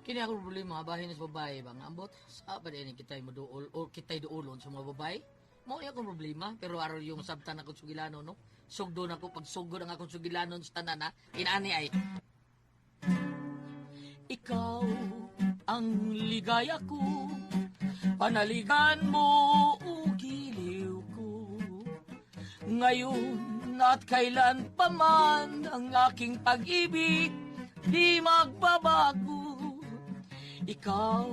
Kini ako problema bahin sa babae ba nga ambot sa pa din kitay moduol o kitay duolon sa mga babae. Mao ni akong problema pero aron yung sabtan akong sugilanon, no. Sugdo na ko pagsugod ang akong sugilanon sa tanan, ha. Inani ay ikaw ang ligaya ko, panaligan mo o giliw ko. Ngayon at kailan pa man ang aking pag-ibig di magbabago. Ikaw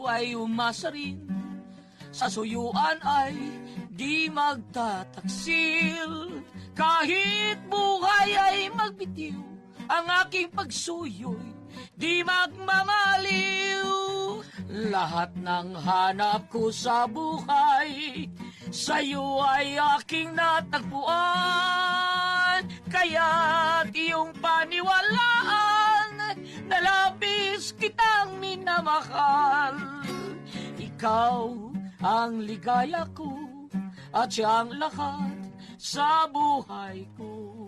ay umasa rin, sa suyuan ay di magtataksil. Kahit buhay ay magbitiw, ang aking pagsuyo'y di magmamaliw. Lahat ng hanap ko sa buhay, sa'yo ay aking natagpuan. Kaya't iyong paniwalaan na labis kitang minamahal. Ikaw ang ligaya ko at siya ang lahat sa buhay ko.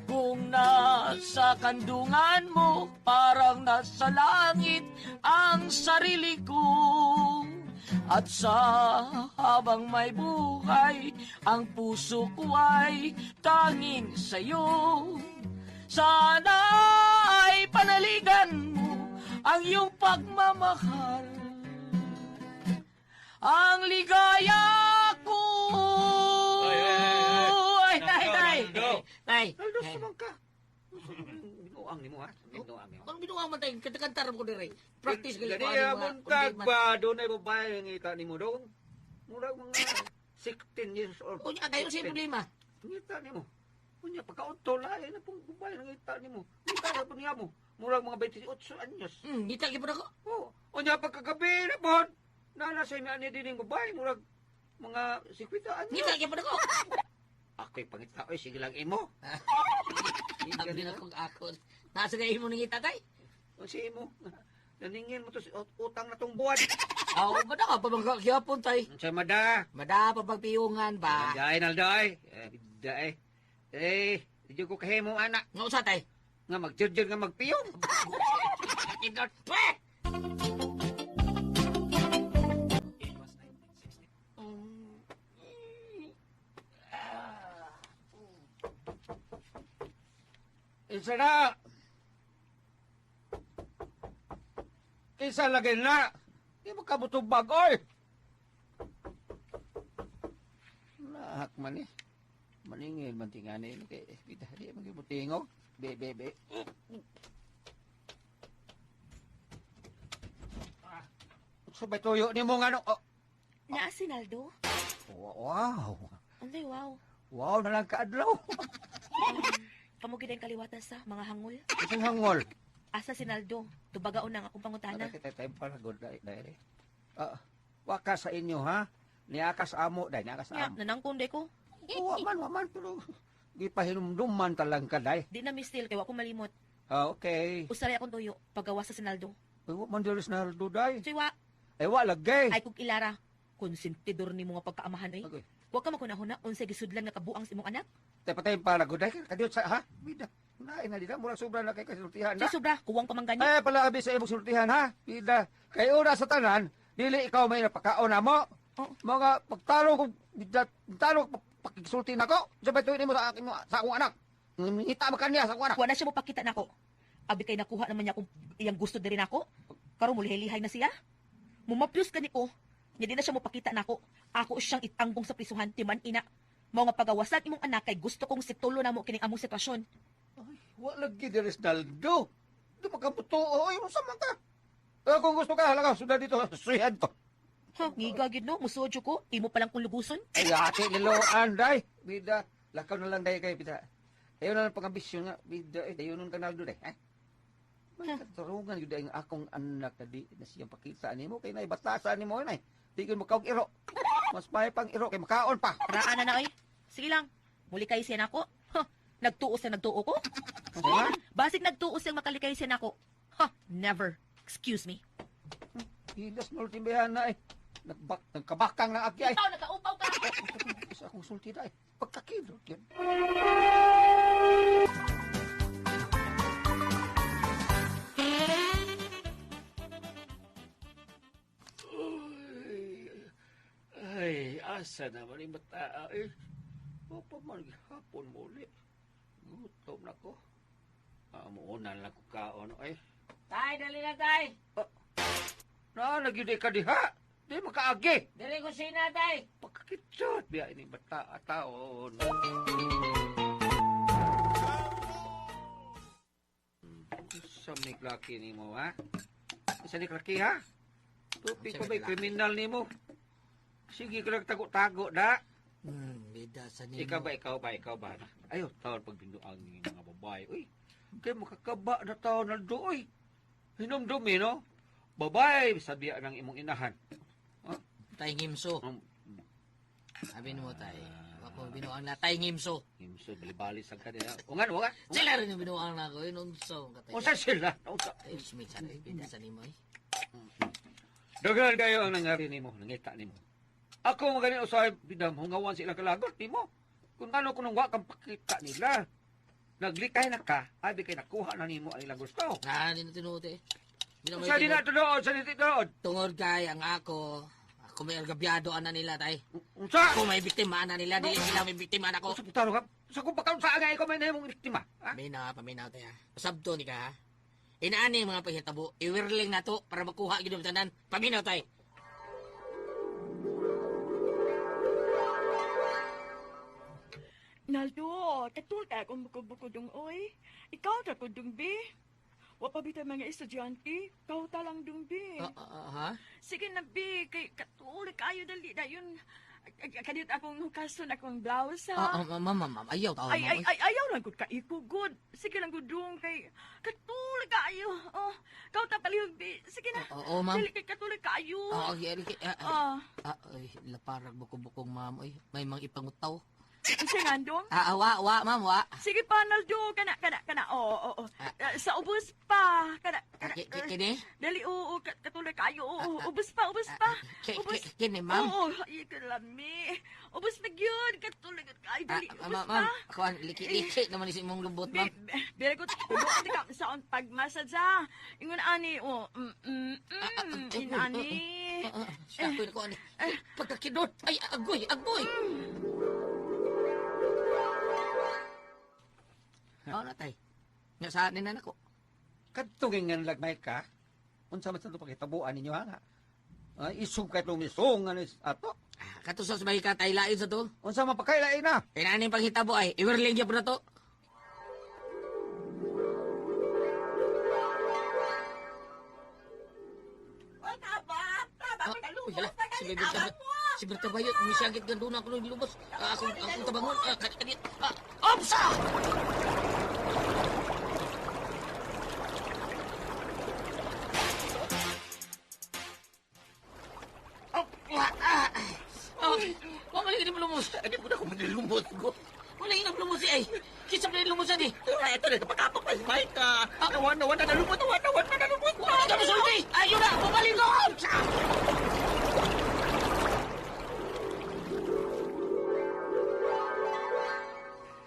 Kung nasa kandungan mo, parang nasa langit ang sarili ko. At sa habang may buhay, ang puso ko ay tanging sa'yo. Sana ay panaligan mo ang iyong pagmamahal. Ang ligaya ko. Ay, ay, ay, Ay, tay, tay. Naldo. Tay. Naldo, sumang ka. Binuang nimo ha. Binuang nimo. Anong binuang man tayo? Kanta-kanta ko dire. Practice Gani gali ko ano mga buntag kundi man. ba dunay babae nga ngita nimo dong? Murag mga 16 years old. Unya kayo sa problema. Ngita nimo. Unya pagkaudto lain na pong babae nga ngita nimo. Ngita na po niya mo. Murag mga 28 anyos. Ngita gyud ako. Oh, unya pagkagabi na pod. Nana sa ina ni dining babae murag mga 50 anyos. Ngita gyud ako. Ako'y pangita oy, sige lang imo. Abi na kong akon. Nasa kay imo nangita tay? Ang si imo. Naningil mo to si utang na tong buwan. Aw, ba na ka pa magyapon tay? Unsay mada? Mada pa pagpiyungan ba? Day nalday. Eh, day. Eh, di ko kahimo anak Nga usa tay? nga magjirjir nga magpiyong. Kindot. Pwe! Isa na. Isa lagi na. Di mo kabutubag, oy. Lahak man eh. Maningil man tingani. Kay, bida, di mo gibutingog. Be, be, be. Sabay tuyo ni mo nga no. Oh. Naa si Naldo? Wow. Anday, wow. Wow na lang kaadlaw. Kamo gid ang kaliwatan sa mga hangol. Isang hangol. Asa si Naldo? Tubagaon na ang akong pangutana. Ano kita tayo para good dai dai. Ah, waka sa inyo ha. Niaka sa amo dai, niaka sa Nya, amo. nanangkon day ko. Wa man pero gipahinumduman talang ka dai. Di na mistil kay wa ko malimot. Ah, okay. Usaray akong tuyo pagawa sa Sinaldo. Ay, wa man diri sa Naldo dai. Soy wa, Ay wa lagay. ay kog ilara. Konsentidor ni mo nga pagkaamahan oy. Okay. Wa ka makunahuna unsay gisudlan nga kabuang sa imong anak. Tay patay para good dai. Kadiyot sa ha. Bida. Nain na dida murag sobra na kay kasultihan na. Soy sobra, kuwang pamanggani. Ay pala abi sa imong sultihan ha. Bida. Kay una sa tanan, dili ikaw may napakaon na mo. Oh. Mga pagtalo ko bida, talo pakisulti nako. Sabay tuyo nimo sa akin sa akong anak. Ngita man kaniya sa akong anak. Wa na siya mopakita nako. Abi kay nakuha naman niya kung iyang gusto diri nako. Karon mulihilihay na siya. Mumapyos kani ko. Nya di na siya mopakita nako. Ako siyang itanggong sa prisuhan timan ina. Mao nga pagawasan imong anak kay gusto kong situlo namo kining among sitwasyon. Ay, wa lagi diri sa Naldo. Di makabuto. Oy, unsa man ka? Eh, kung gusto ka, halaka, sundan dito. Suyan to. Ha, ngiga gid no, musuod ko, imo pa lang kong luguson. Ay, ate, niloan, day. Bida, lakaw na lang day kay bida. Ayaw na lang pangambisyon nga, bida, eh, dayo nun ka Naldo, day. Eh? May katarungan yun ang akong anak na di na siyang pakita nimo kay nay batasan nimo nay. Di gyud makaog iro. Mas may pang iro kay makaon pa. Raan na na oy. Sige lang. Muli kay siya nako. Ha, nagtuo sa nagtuo ko. Ano? Basig nagtuo siyang makalikay siya nako. Ha, never. Excuse me. Hilas multimbayan na eh. Nagkabakang na agya eh. Ikaw nagkaupaw ka. Sa akong sulti na eh. Pagkakilot yun. Asa naman yung bata eh. O pa man gihapon muli. Gutom na ko. Muuna lang ko kaon eh. Tay, dali na tay. Na, nagyuday ka diha. Di makaagi. Dali kusina tay. Pagkakitsot biya ini bata taon. Sa may laki ni mo, ha? Sa ni laki, ha? Tupi ko ba'y kriminal ni mo? Sige ka lang tago-tago, da. Bida sa nimo. Ikaw ba, ikaw ba, ikaw ba? Ayaw, taon pagbinuang ng mga babae. Uy, kay makakaba na taon na do, uy. Hinumdumi, no? Babae, sabiya ng imong inahan. Tay ngimso. Sabi mo tay. Ako binuang na tay ngimso. Ngimso, balibali sa kanila. Ungan, ungan. Sila rin yung binuang na ako. Yun, unsa ang katay. Unsa sila? Unsa? Ay, smith sa bida sa nimo eh. Daghan kayo ang nangyari nimo, nangita nimo. Ako magani usahay bidam hungawan sila kalagot nimo. Kung ano kung wa kang pakita nila. Naglikay na ka, abi kay nakuha na nimo ang ilang gusto. Ah, di na tinuot eh. Di na may Sa di na tinuot. tunood, sa di tinuod. Tungod kay ang ako, ako may argabyado ana nila tay. Unsa? Ako may biktima ana nila, dili sila may biktima nako. Unsa putaro ka? Sa kung pagkaunsa nga ikaw may nahimong biktima? Ha? Paminaw, paminaw tayo. Pasabto ni ka ha. Inaani ang mga paghitabo, iwirling na to para makuha gid ang tanan. Paminaw tay. Naldo, katul ka akong buko-buko dong oy. Ikaw ra ko dong bi. Wa pa bitay mga estudyante, ikaw ta lang dong bi. Ah, ah, ah, ha? Sige na bi, kay katul kayo dali dayon. Kadiyot akong hukason akong blouse Ah, ha. ah, ma'am, ma'am, ma'am, ayaw tao, Ay, ma'am. ay, ay, ayaw lang gud ka gud. Sige lang gud dong kay katul kayo. Oh, ikaw ta palihog bi. Sige na. Oo, ma'am. Dali kay katul kayo. Ah, okay, okay. Ah, ah, Ah, ah, ay, laparag buko-bukong ma'am, oy. May mga ipangutaw. unsa nga dong? Ah, ah, wa, wa, ma'am, wa. Sige pa, Naldo, kana kana kana. Oo, oo, oo. Ah. Ah, sa ubos pa. Kana Ah, kana. kini? Dali, oo, katuloy kayo. Oo, Ah, ah. ubos pa, ubos pa. Ubos. Kini, ma'am? Oo, ay, kalami. Ubos na gyud, katuloy kayo. Ah, Dali, ah, ubos ma'am, pa. ma'am, kuan, liki-liki naman is imong lubot, ma'am. Very good. Tulungan ka sa on pagmasad sa. Ingon ani, oh, Ah, ah, ah, in ani. Ah, ah, siya, ako'y nakuha ni. Pagkakidot, ay, agoy, agoy. Oo na, tay. Nga sa atin na nako. Kadtong nga lagmay ka, unsa man sa ito pakitabuan ninyo ha nga? Ah, isog kay lumisong nga ni ato. Ah, kato sa sabay ka, tay, lain sa to. Unsa man pakailain na? Kailangan yung panghitabo ay, iwirling niya po na to. Ah, uy, hala, si Bebe Tabayot. Si Berta Bayot, misagit ganduna ako nung lubos. Ah, akong tabangon. Ah, kani, ah, Opsa! Oh, ah, ah, ah, wala ka na lumos. Hindi po na ako manilumot ko. Wala ka na lumos eh. Kinsa pa lumusan eh. Ah, ito na, kapakapok pa si Mike. Ah, nawan, nawan, na nalumot, nawan, nawan, na nalumot. Wala ka masulti. Ayun na, bumalik ko. Opsa!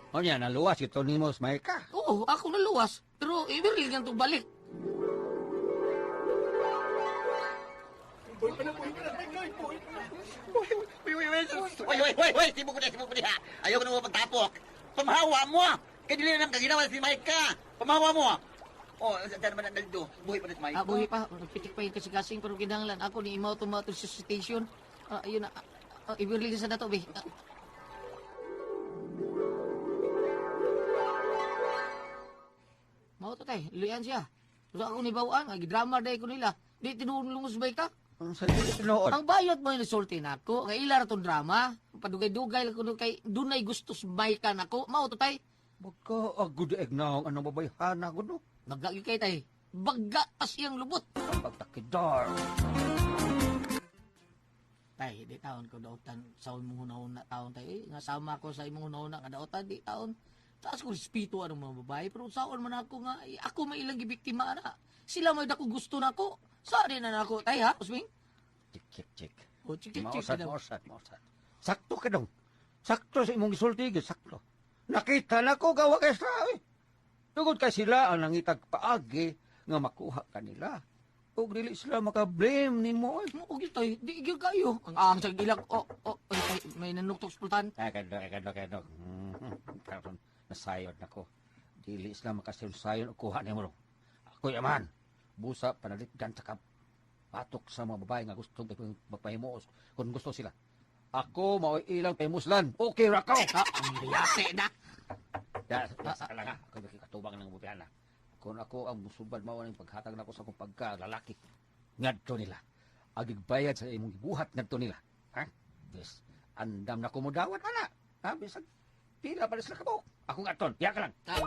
O niya, naluwas ito nimo sa Maika. Oo, ako naluwas. Pero iwirling ang balik. Uy, uy, uy, uy, uy, uy, uy, sibog ko na, sibog ko na. Ayaw ko na mo pagtapok. Pamahawa mo. Kaya dili na lang kaginawa si Mike. Pamahawa mo. Oh, saan naman ang Naldo? Buhay pa na si Mike. Ah, buhi pa. Nagpitik pa yung kasing-kasing pero kinahanglan ako ni imaw tumato sa station. Ah, ayun na. Ah, iwirling sa dato, be. Ah. Mao to tay, luyan siya. Gusto ako ni Bawang, ay drama day ko nila. Di tinuon lungos bay ka. Unsa di tinuod? Ang bayot mo yung nasulti nako, kay ila ra tong drama. Padugay-dugay lang kuno kay dunay gustos bay ka nako. Mao to tay. Baka agud eg naong anong babayhana gud no. Bagga gyud kay tay. Bagga as iyang lubot. Pagtakidar. Tay, di taon ko daotan sa imong hunahuna taon tay. Eh, nga sama ko sa imong hunahuna nga daotan di taon. Taas ko respeto anong mga babae pero saon man ako nga eh, ako may ilang gibiktima na. Sila may dako gusto nako. Sa rin na nako tay ha, Usming? Check, check, check. O chik chik chik. Mausad, mausad, mausad. Sakto ka dong. Sakto sa imong gisulti, gyud, sakto. Nakita na ko gawa kay sa eh. Tungod kay sila ang nangitag paagi nga makuha kanila. Ug dili sila maka-blame nimo oy. Mo gyud tay, di gyud kayo. Ang sa ilak oh, oh, ay, tay, may nanuktok sa pultahan. Ay, kadok, kadok, kadok. Karon nasayod nako. Dili sila makasayon og kuha nimo ro. Ako'y amahan. Busa panalitdan sa kap. Patok sa mga babae nga gusto magpahimuos kung gusto sila. Ako mao'y ilang pahimuslan. Okay ra ka. Ah, ang liyate na. Ya, sa lang ha. Ako makikatubang ng butihan na. Kung ako ang musubad mao ning paghatag nako sa akong pagka lalaki ngadto nila. Agigbayad sa imong gibuhat ngadto nila. Ha? Yes. Andam na ko modawat ana. Ha, bisag pila pa sila kabuok. Ako ngaton, biya ka lang. Ah,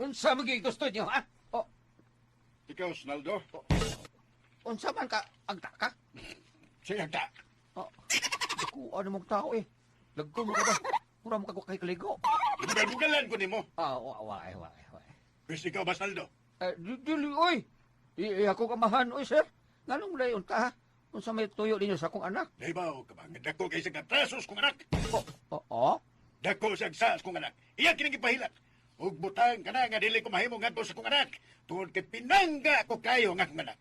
Unsa man gyud gusto niyo, ha? O, Ikaw, Snaldo. unsa man ka agta ka? Sige ta. O, dako ano mong tao eh. Lagko mo ka ba? Mura mo ka kay kaligo. Ibugal-bugalan ko nimo. Ah, wa wa wa wa. Pwes ikaw ba, Snaldo? Eh, dili oy. Di ako kamahan oy, sir. Nganong layon ka ha? Unsa may tuyo ninyo sa akong anak? Naibaw ka ba? Nga dako kay sa katrasos kong anak. Oh, oh, oh. Dako sa agsas kong anak. Iya kining gipahilak. Ug butang ka na nga dili ko mahimo ngadto sa kong anak. Tungod kay pinangga ko kayo nga akong anak.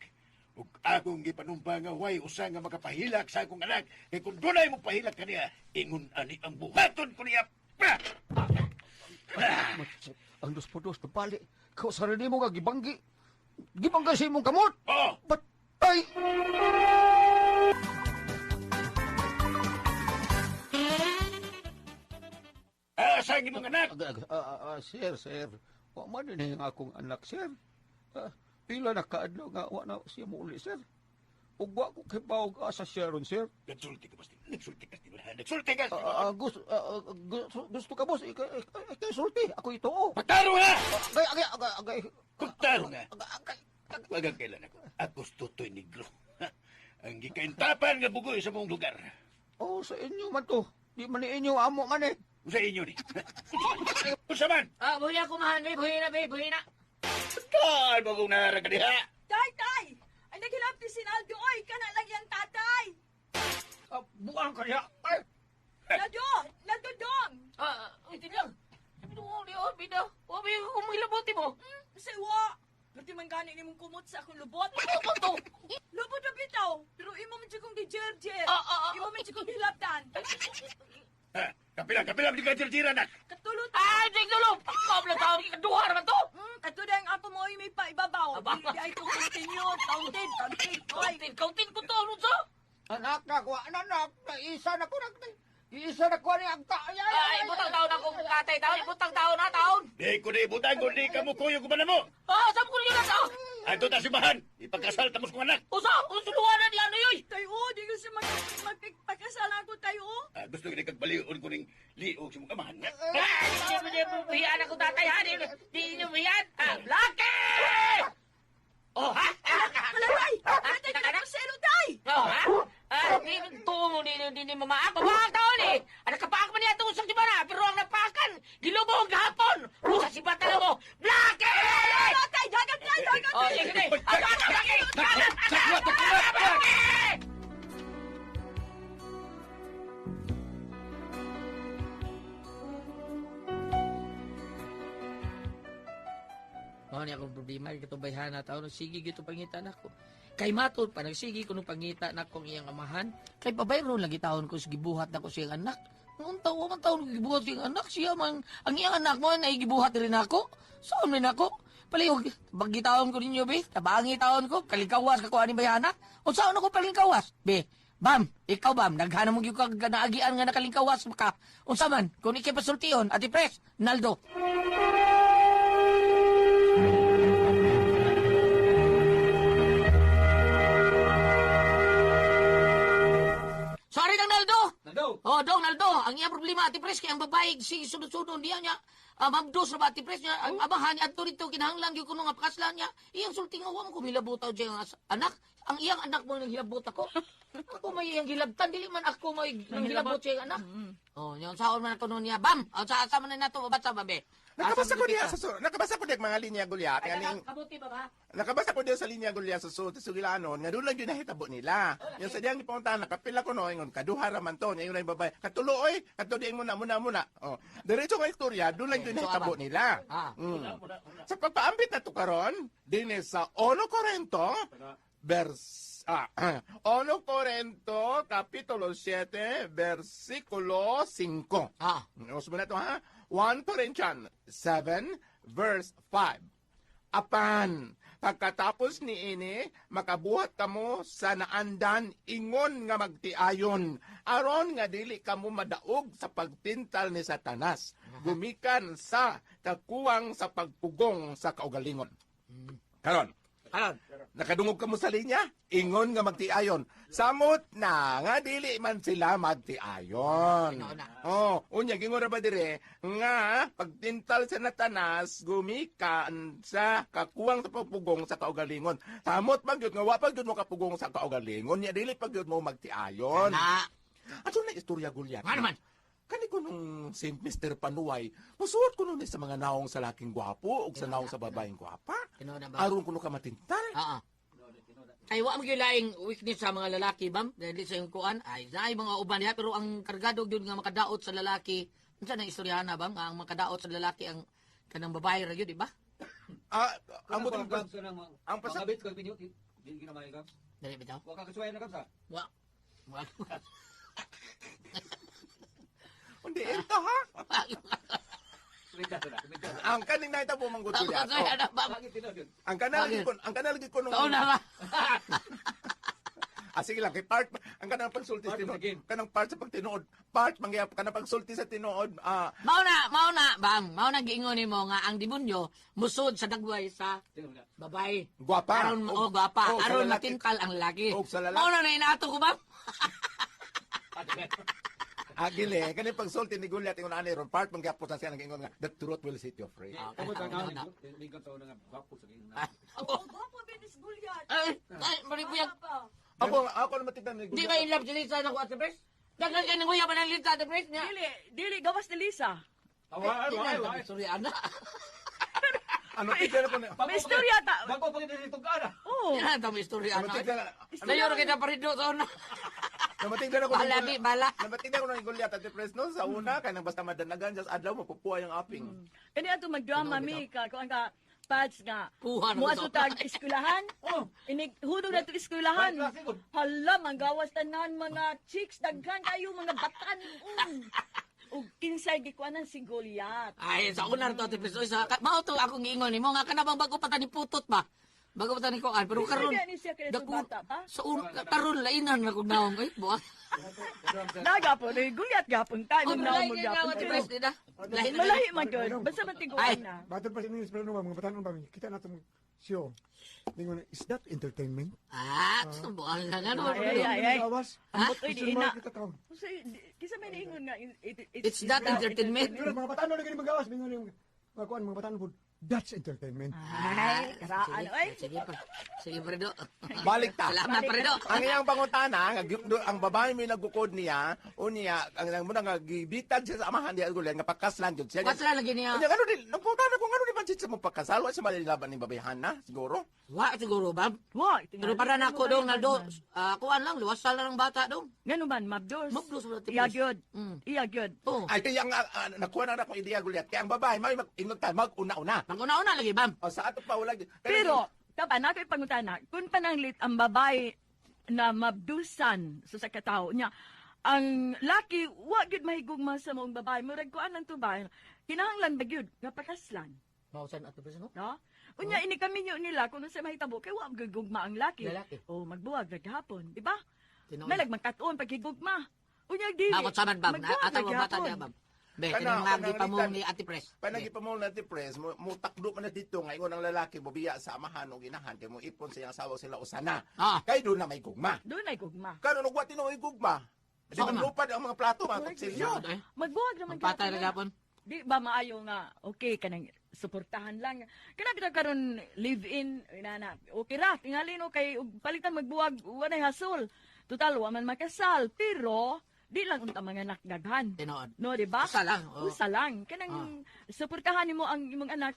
Ug akong gipanumpa nga way usa nga makapahilak sa akong anak. Kay kung dunay mo pahilak kaniya, ingon ani ang buhaton ko niya. Pa! Ang dos por dos nabali. Kau sa mo nga gibanggi. Gibangga sa imong kamot. Oh! Patay! Asa ang imong anak? Sir, sir. Wa man din ang akong anak, sir. Ah, pila na kaadlaw nga wa na siya muuli, sir. Ug wa ko kay bawog asa siya ron, sir. Nagsulti ka, Basti. Nagsulti ka, Steve. Nagsulti ka, Steve. Gusto, gusto, gusto ka, boss. Ikay sulti. Ako ito, oh. Pagtaro na! Agay, agay, agay, agay. Pagtaro nga! Agay, agay. Wagang kailan ako. Ako tutoy negro. Ang gikaintapan nga bugoy sa mong lugar. Oh, sa inyo man to. Di man ni inyo amo man eh. Sa inyo ni. Unsa man? Ah, buhi na kumahan, be, buhi na, be, buhi na. Tay, bagong nara ka diha. Tay, tay! Ay, naghilabti si Naldo, oy! Kana lang yan, tatay! Buang ka niya. Ay! Naldo! Naldo, dong! Ah, wait lang. Ano ni oh, bida. Wa ba yung kumilabuti mo? Siwa! Pwede man gani nimong kumot sa akong lubot. Ano to? Lubot na bitaw! Pero imo man siya kong gijerjer! Ah, ah, ah. Imo man siya kong hilabtan! Ha, Kapila, kapila, di ka jirjiran nak. Katulot! Ay, di dulo. Pagkabla taon duha naman to. Kato na ang apo mo ay may paibabaw. Aba. Di ay kong continue. Tauntin, tauntin. Oy, Kauntin, kauntin ko to ano sa? Anak na ko, anak na isa na ko nag isa na ko ni agta. Ay, ay, Ay, butang taon akong katay taon, butang taon na taon. Di ko na ibutang kung di ka mo kuyog ba na mo. Ah, saan ko niyo na taon? Ato ta simbahan. Ipagkasal tamos kong anak. Usa, usuluhan na ni ano yoy. tayo, di ko siya magpagkasala ko tayo. Ah, gusto ko ni kagbalion ko ning liog sa mong amahan. Ay, di mo di mo biyan ako tatay ha, di di niyo biyan. Ah, laki! Oh, ha? Hala, tay! Hala, tay, kinagkusero, tay! Oh, ha? Ah, di tuo mo ni ni ni mama. Ah, babaang taon eh. Ano kapaak man niya itong usang na, pero ang napakan, gilubong gahapon. Usa si bata na mo. Blaki! Hala, tay, dagat, tay, dagat! Oh, sige, sige. Ah, bata, blaki! Dagat, Takwa, takwa, blaki! Mao ni akong problema kay katubayhan na taon sige gito pangita nako. Kay matod pa nagsige kuno pangita nako ang iyang amahan. Kay pabayro lagi taon ko sa gibuhat nako sa iyang anak. Noong taon man taon gibuhat sa iyang anak siya man ang iyang anak mo ay gibuhat rin ako. Saan man ako? Palihog bagitaon ko ninyo be, tabangi taon ko kalikawas ka ko ani bayana. Unsaon ako palingkawas? Be, Bam, ikaw bam, naghanam mo gyud kag naagian nga nakalingkawas ka. Unsa man, kung ikay pasultion, Ate Pres, Naldo. Sorry nang Naldo. Naldo. Oh, dong Naldo, ang iyang problema Ate Pres kay ang babae si sunod-sunod niya niya. Mabdos ra ba Ate Pres niya ang amahan niya adto dito kinahanglan gyud kuno nga pakaslan niya. Iyang sulti nga wa mo kumilabot siya ang anak. Ang iyang anak mo nang hilabot ako. Ako may iyang gilabtan dili man ako may nang hilabot siya ang anak. Oh, nya unsaon man ako nun niya. Bam, ang sa asa man na nato babat sa babe. Nakabasa Asa ko diha lupit sa nakabasa ko diha mga linya, Gulyat. Ay, Ganing kabuti ba ba? Nakabasa ko diha sa linya, Gulyat, sa Sugilanon nga doon lang yun nahitabo nila. Yung sa diyang gipuntahan nakapila ko no ingon kaduha ra man to nya yung babae. Katulo oy, kadto di mo na muna muna. Oh. Diretso nga istorya, doon lang yun So, nahitabo aba. nila. Ah. Sa pagpaambit na to karon, dinhi sa 1 Corinto vers 1 Corinto kapitulo 7 versikulo 5. Uso mo na ito, ha? 1 Corinthians 7, verse 5. Apan, pagkatapos ni ini, makabuhat kamo sa naandan ingon nga magtiayon, aron nga dili kamo madaog sa pagtintal ni Satanas, gumikan sa kakuwang sa pagpugong sa kaugalingon. Karon, Karon. Nakadungog kamo sa linya? Ingon nga magtiayon. Samot na nga dili man sila magtiayon. Tinuod na. Oh, unya gingon ra ba dire nga pagtintal sa Satanas gumikan sa kakuwang sa pagpugong sa kaugalingon. Samot man gyud nga wa pa gyud mo kapugong sa kaugalingon, nya dili pa gyud mo magtiayon. Na. Ato na istorya, Gulyat. Nga naman. Kani ko nung si Mr. Panuay, musuot ko nun sa mga naong sa laking gwapo ug sa naong sa babaeng gwapa. Tinuod na ba? Aron kuno ka matintal. Oo. Ay, wa mo gyud laing weakness sa mga lalaki, bam. Dahil sa iyong kuan, ay, naay mga uban diha, pero ang kargado gyud nga makadaot sa lalaki, unsa nang istoryahan na, bam? Nga ang makadaot sa lalaki ang kanang babae ra gyud, di ba? Ah, ang Ang butong ang ang pasabit ko pinyo di ginamay ka. Dali bitaw. Wa ka kasuwayan na kabsa. Wa. Wa. Hindi ito ha. Kumita na, kumita. Ang kaning nakita po manggod Tama Gulyat. ka na, bam. Bakit tinuod yun? Ang kanal lagi ko, ang kanal lagi ko nung Taon na ba? Ah, sige lang kay part ang kanang pagsulti sa Part of tinuod. the game. Kanang part sa pagtinuod. Part mangyap kanang pagsulti sa tinuod. Ah, Mao na, bam. Mao na giingon nimo nga ang demonyo musod sa dagway sa Tinuod na. babae. Gwapa. Aron oh, gwapa. Og sa Aron lalaki. matintal ang lalaki. Og sa lalaki. Mao na na inaato ko, bam. Agile, kaning pagsulti ni Gulyat ingon ani ron part mangyap po sa siya nag-ingon nga the truth will set you free. Ah, Tungod tao ka na. na, ka na nga gwapo sa gina. Oh, gwapo ba ni Goliath? Ay, ay, maribuyag. Pa. Ako ako na matignan ni Di Gulyat. ba in love si Lisa na ko at the best? Daghan kay nang ba ng Lisa at the best niya? Dili, dili gawas ni Lisa. Awa, awa, awa. Sorry, ana. Ano tignan ko na. May istorya ta. Bago pa kita dito ka na. Oo. Yan ang istorya Ano ana. tignan Layo ra kita parido sa una. Namatignan ako Bala, ni bi, bala. Namatignan ko ng Gulyat at the no sa una kanang basta madanagan just adlaw mapupuha yung aping. Kani ato magdrama mi ka kuan ka pads nga. Puha na Mo ko ato tag eskwelahan. Oh. Inig hudog na to eskwelahan. Balik klase, gud. Hala, manggawas tanan mga chicks daghan kayo mga batan. Ug kinsay gikuanan si Goliath. Ay, sa una ra to at the best. Oy, sa mao to akong giingon nimo nga kana bang bago pa ta ni putot ba? Bago pa ta ni kuan, pero karon Hindi ni siya kaya bata pa. Sa una karon lainan na kog naong ay buwa. Naga po ni Goliath gapon ta. Oh, Imong naong lahi mo kay nga gapon. at the best di na. Lahi na. Malahi man gyud. Basta matiguan Ay. na. Batod pa sa English pero mga batanon ba kita na itong show. Ningon, is that entertainment? Ah, buang na nga no. Ay, ay, ay. Awas. Ambot oy di ina. Kita taon. Kisa may niingon nga It's not entertainment. Pero mga batanon na ganyan magawas. Ningon yung mga kuan, mga batanon po. That's entertainment. Ay, karaan Sige, oy. sige pa. Sige pa do. Balik ta. Salamat pa do. Ang iyang pangutana, nga ang babae may nagukod niya, o niya, ang muna nga gibitad siya sa amahan niya, Gulyat, nga pakaslan jud siya. What's lagi niya? Unya, ano din, nagputana ko, ano di man siya mo pakasal, wa siya malilaban ni babayhan na, siguro. Wa siguro ba? Wa. Pero para na ako dong naldo, kuan lang luwasal na ng bata dong. Ngano man mabdos. Mabdos wala tipis. Iya gyud. Iya gyud. Oh. Ay, kaya ang, nakuha na akong ideya, Gulyat, kaya ang babae, may mag, ingon ta, mag-una-una. Panguna-una lagi bam. O, sa ato pa, wala. Pero tapa na ko'y pangutana, kung pananglit ang babae na mabdusan sa sa katao niya, ang laki wa gyud mahigugma sa maong babae, murag kuan lang to ba? Kinahanglan ba gyud nga pakaslan, Mausan ato preso no? no? Unya ini kami nila kung unsa mahitabo kay wa gyud gugma ang laki. Lalaki. Oh, magbuwag ra gihapon, di ba? Tinuod. May magkatuon paghigugma. Unya dili. Ako saman bam, Magbuwag ato ra ang bata gihapon. niya bam. Be, Kana- kanang kanang magi pa mo litan. ni Ate Pres. Panagi pa mo na pres, mo, mo takdo man na dito, nga ingon ang lalaki, mobiya sa amahan o ginahan, kay mo ipon sa iyang asawa sila usana. Ah. Kay doon na may gugma. Doon ay gugma. Karon ug wa tinuoy gugma. Di Saan man lupad ang mga plato, mga kutsilyo. Eh, Magbuwag naman magpatay gihapon ra na. gapon. Di ba maayo nga okay kanang suportahan lang. Kana bitaw karon live in inana. Okay ra tingali no kay og palitan magbuwag walay hasol. Total wa man makasal pero Di lang unta mga anak daghan. Tinuod. No, di ba? Usa lang, oo. Usa lang. Kanang suportahan nimo ang imong anak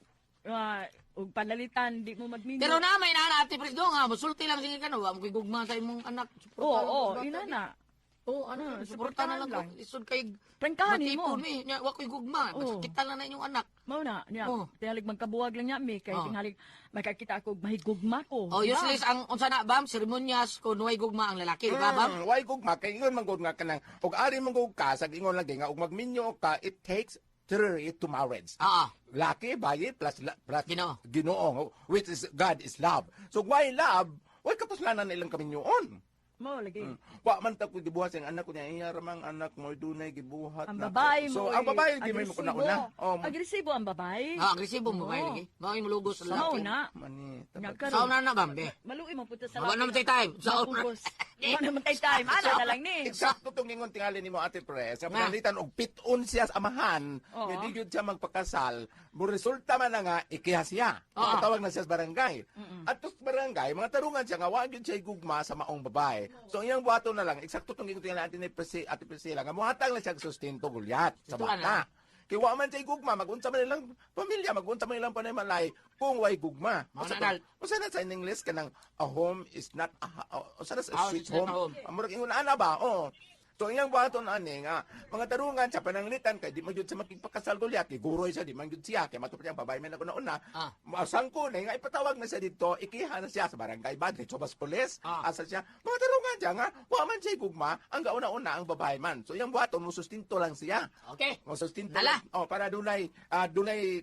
ug panalitan di mo magminyo. Pero na may nana ate Pres do nga musulti lang sige kano, wa mo koy gugma sa imong anak. Oo, Suporta lang oo, ko sa bata. ina na. Oo, ano, suporta na lang ko. Suportahan lang. Isod kay Prangkahan nimo. matipon mi, nya wa koy gugma. Oo. Basta kita lang na inyong anak. Mao na, niya. Oo. Tingalig magkabuwag lang niya mi kay Oo. tingalig makakita ako og mahigugma ko. Oh, Di ba? useless ang unsa na bam seremonyas kun way gugma ang lalaki, di ba bam? Why gugma kay ingon man gud nga kanang og ari man gud ka sa ingon lagi nga og magminyo ka, it takes three to marriage. Laki, bayi, plus, plus Ginoo. Ginoo, which is God is love. So why love? Why kapuslanan ilang kaminyoon? Mao lagi. Wa man ta ko gibuhat sa anak ko niya, iya ramang anak mo dunay gibuhat Ang nako. babae So mo ang babae di may mo agresibo. una. Oh, Agresibo ang babae. Ah, agresibo mo babae Oo. lagi. Mao imulugos sa Mao lalaki. na. Mani, Nga tabag. karon. Sao na na bam be. Maluoy man punta sa Wa naman tay time. Sao na. Mapugos. Wa naman tay time. Ana na lang ni. Eksakto tong ingon tingali nimo, Ate Pres. Sa Nga. pananglitan og pit-on siya sa amahan, Oo. nga di gyud siya magpakasal, mo resulta man na nga ikiha siya. Oo. Tawag na siya sa barangay. At sa barangay, mga tarungan siya nga wa gyud siya gugma sa maong babae. So ang iyang buhaton na lang, eksakto tong ingon tingali ate ni Presi, Ate Priscilla, nga mohatag lang siya og sustento gulyat sa Ito na. bata. Kay wa man siya gugma, magunsa man ilang pamilya, magunsa man ilang panimalay kung way gugma. Mao Usa na, Dal. usa na sa in English kanang a home is not a, usa na sa House sweet is not home. a home. Ang murag ingon ana ba? Oo. So iyang buhaton ani nga mga tarungan sa pananglitan kay di man gyud siya makigpakasal gulyat, kay guroy siya di man gyud siya kay matupad ang babae man ako nauna. Masangko na nga ipatawag na siya dito, ikiha na siya sa barangay ba diretso ba sa pulis? Asa siya? Mga tarungan siya nga wa man siya gugma, ang gauna-una ang babae man. So iyang buhaton mo sustinto lang siya. Okay. Mo sustinto. Dala. lang. Oh, para dunay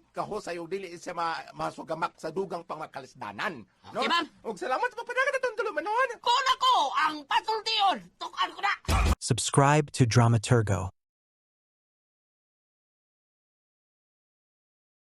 kahusay og dili siya masugamak sa dugang pangmakalisdanan. Okay, ma'am. Og salamat sa pagpadagan atong tulumanon. Kun ako ang patultion, tukan ko na. Subscribe to Dramaturgo.